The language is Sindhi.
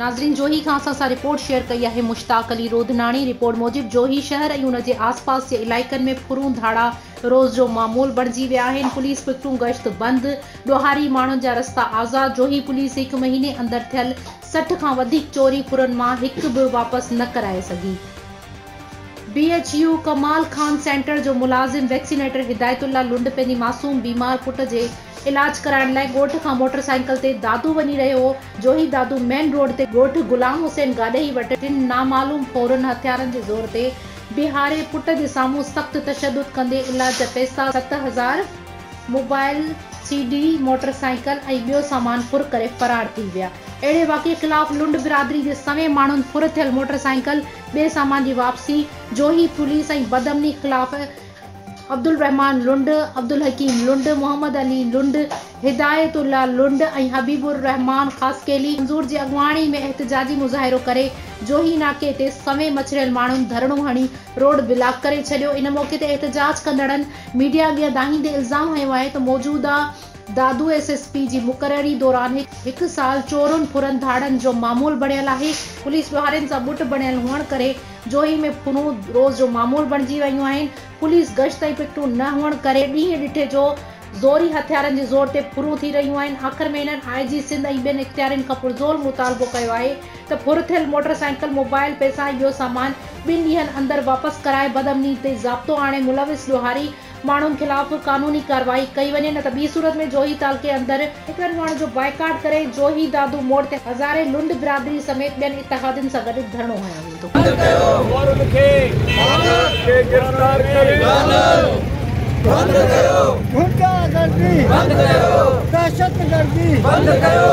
ناظرين جوهي کان اسان سان رپورٽ شيئر ڪئي آهي مشتاق علي روڌناڻي رپورٽ موجب جوهي شهر ۽ ان جي آس پاس جي علائقن ۾ ڦرون ڌاڙا روز جو معمول بڻجي ويا آهن پوليس پڪٽون گشت بند ڏوهاري ماڻهن جا رستا آزاد جوهي پوليس هڪ مهيني اندر ٿيل 60 کان وڌيڪ چوري ڦرن مان هڪ به واپس نه ڪرائي سگهي. B H U Kamal Khan centre جو ملازم ويڪسينيٽر هدايت الله لنڊ پنهنجي معصوم بيمار پٽ جي علاج ڪرائڻ لاء ڳوٺ کان موٽر سائيڪل تي دادو وڃي رهيو هو، جوهي دادو مين روڊ تي ڳوٺ غلام حسين گاڏهي وٽ ٽن نامعلوم ڦورن هٿيارن جي زور تي بيهاري پٽ جي سامهون سخت تشدد ڪندي علاج جا پئسا 7000، mobile, C D, motor cycle ۽ ٻيو سامان ڦر ڪري فرار ٿي ويا. اهڙي واقعي خلاف لنڊ برادري جي سوين ماڻهن ڦر ٿيل موٽر سائيڪل، ٻئي سامان جي واپسي، جوهي پوليس ۽ بدامني خلاف عبدالرحمان لنڊ، عبدالحڪيم لنڊ، محمد علي لنڊ، هدايت الله لنڊ ۽ حبيب الرحمان خاصخيلي منظور جي اڳواڻي ۾ احتجاجي مظاهرو ڪري جوهي ناڪي تي سوين مڇريل ماڻهن ڌرڻو هڻي روڊ بلاڪ ڪري ڇڏيو. ان موقعي تي احتجاج ڪندڙن ميڊيا اڳيان دانهيندي الزام هنيو آهي ته موجوده دادو ايس ايس پي جي مقرري دوران هڪ سال چورن ڦرن ڌاڙن جو معمول بڻيل آهي، پوليس ڏوهارين سان ٻٽ بڻيل هئڻ ڪري جوهي ۾ ڦرون روز جو معمول بڻجي ويون آهن، پوليس گشت ۽ پڪٽون نه هئڻ ڪري ڏينهن ڏٺي جو زوري هٿيارن جي زور تي ڦرون ٿي رهيون آهن، آخر ۾ هنن آء جي سنڌ ۽ ٻين اختيارين کان پرزور مطالبو ڪيو آهي ته ڦر ٿيل موٽر سائيڪل، موبائل، پئسا ۽ ٻيو سامان ٻن ڏينهن اندر واپس ڪرائي بدامني تي ضابطو آڻي ملوث ڏوهاري ماڻهن خلاف قانوني ڪارروائي ڪئي وڃي نه ته ٻي صورت ۾ جوهي تعلقي اندر نڪرڻ وڃڻ جو بائيڪاٽ ڪري جوهي دادو موڙ تي هزارين لنڊ برادري سميت ٻين اتحادين سان گڏ ڌرڻو هنيو ويندو. ڦورن کي گرفتار ڪري بند ڪيو. غنڊا گردي بند ڪيو. دهشت گردي بند ڪيو.